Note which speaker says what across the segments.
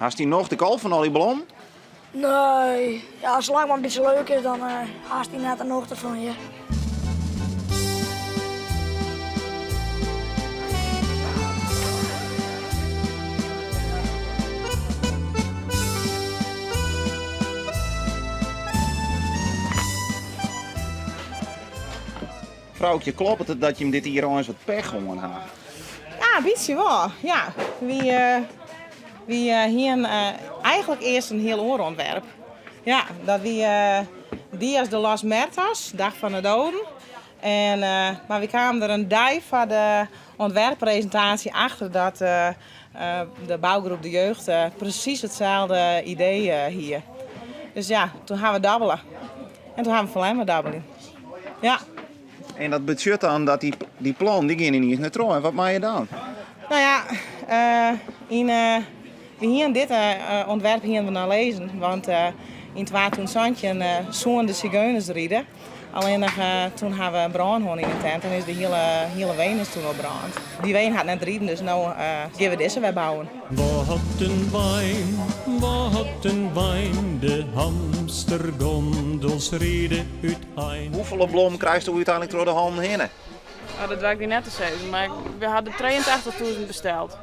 Speaker 1: Hast dy nocht ek al fan al dy blommen?
Speaker 2: Nee, ja, salang't it mar in bytsje leuk is, dan hast dy net de nocht derfan, hear.
Speaker 1: Froukje, kloppet it dat jim dit jier eins wat pech hân ha?
Speaker 3: Ja, in bytsje wol. Ja. Wy, wy hienen eigenlik earst in hiel oar ûntwerp. Ja, dat wie Dias de los Muertos, Dag van de Doden. En, mar wy kamen der in dei foar de ûntwerppresintaasje achter dat de bougroep De Jeugd presys itselde idee hie. Dus ja, toen ha we dabbele. En toen ha we ferlern mei dabbeljen. Ja.
Speaker 1: En dat betsjut dan dat dy, dy plannen dy gean yniens net troch. En wat moatte je dan?
Speaker 3: No ja, yn, we hienen dit ûntwerp hienen we noch lizzen, want yn 2017 soenen de sigeuners ride. Allinnich toen ha we in brân hân yn de tent en is de hiele, hiele wein is toen opbrând. Dy wein hat net riden, dus no gean we dizze wer bouwen.
Speaker 4: Wat in wein, wat in wein, de hamstergondels ride útein.
Speaker 1: Hoefolle blommen krijst úteinlik troch de hannen hinne?
Speaker 5: Oh, dat doar ik dy net te sizzen, mar we ha der 83.000 besteld.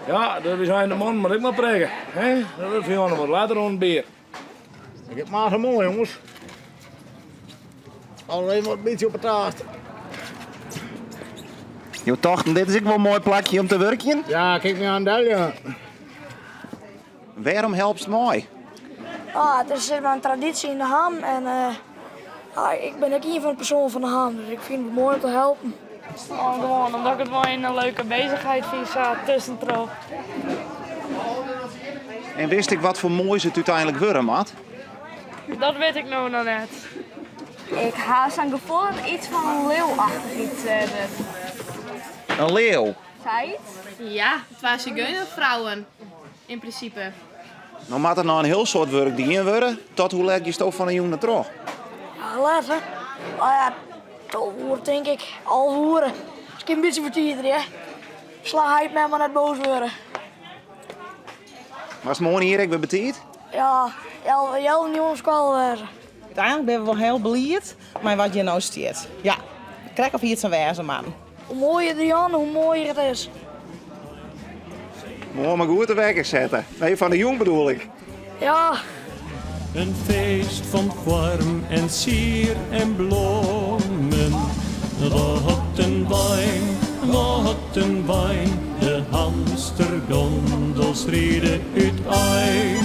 Speaker 6: Ja, dat is ein de man, moat ik mar prikke. Hè? Dat wurdt foar jo wat letter oan it bier. Ik heb maar zo mooi, jongens. Alleen wat een beetje op het taast.
Speaker 1: Jo tochten, dit is ek wol in moai plakje om te wurkjen?
Speaker 6: Ja, kyk my oan del, ja.
Speaker 1: Wêrom helpst mei?
Speaker 2: Ah, it is sis mar in tradysje yn de Ham en ah, ik bin ek ien fan de persoanen fan de Ham, dus ik fyn it moai om te helpen.
Speaker 5: Oh, gewoan omdat ik it wol in leuke beuzichheid fyn sa tuskentroch.
Speaker 1: En wist ek wat foar moais it úteinlik wurde moat?
Speaker 5: Dat wit ik no noch net.
Speaker 7: Ik ha sa'n gefoel dat iets fan in leeuwachtich iets wurdt.
Speaker 1: In leeuw?
Speaker 7: Sayts?
Speaker 8: Ja, twa sigeunerfrouwen yn prinsipe.
Speaker 1: No moat der noch in hiel soad wurk dien wurde. Tot hoe let giesto fan 'e jûn noch troch?
Speaker 2: Ja, let hè. Oh ja, 12 oere tink ik. 11 oere. Miskien in bytsje betider, hear. Slach heit mem mar net boas wurde.
Speaker 1: Moatst moarn ier ek wer betiid?
Speaker 2: Ja, healwei njoggenen op skoalle wêze.
Speaker 3: Uteinlik binne we wol hiel bliid mei wat hjir no stiet. Ja, krekt of hie it sa wêze moatten.
Speaker 2: Hoe moaier de Jan, hoe moaier it is.
Speaker 1: Moarn mar goed de wekker sette. Nee, fan 'e jûn bedoel ik.
Speaker 2: Ja.
Speaker 4: In feest fan foarm en sier en blommen. Wat in wein, wat in wein, de hamstergondels ride útein.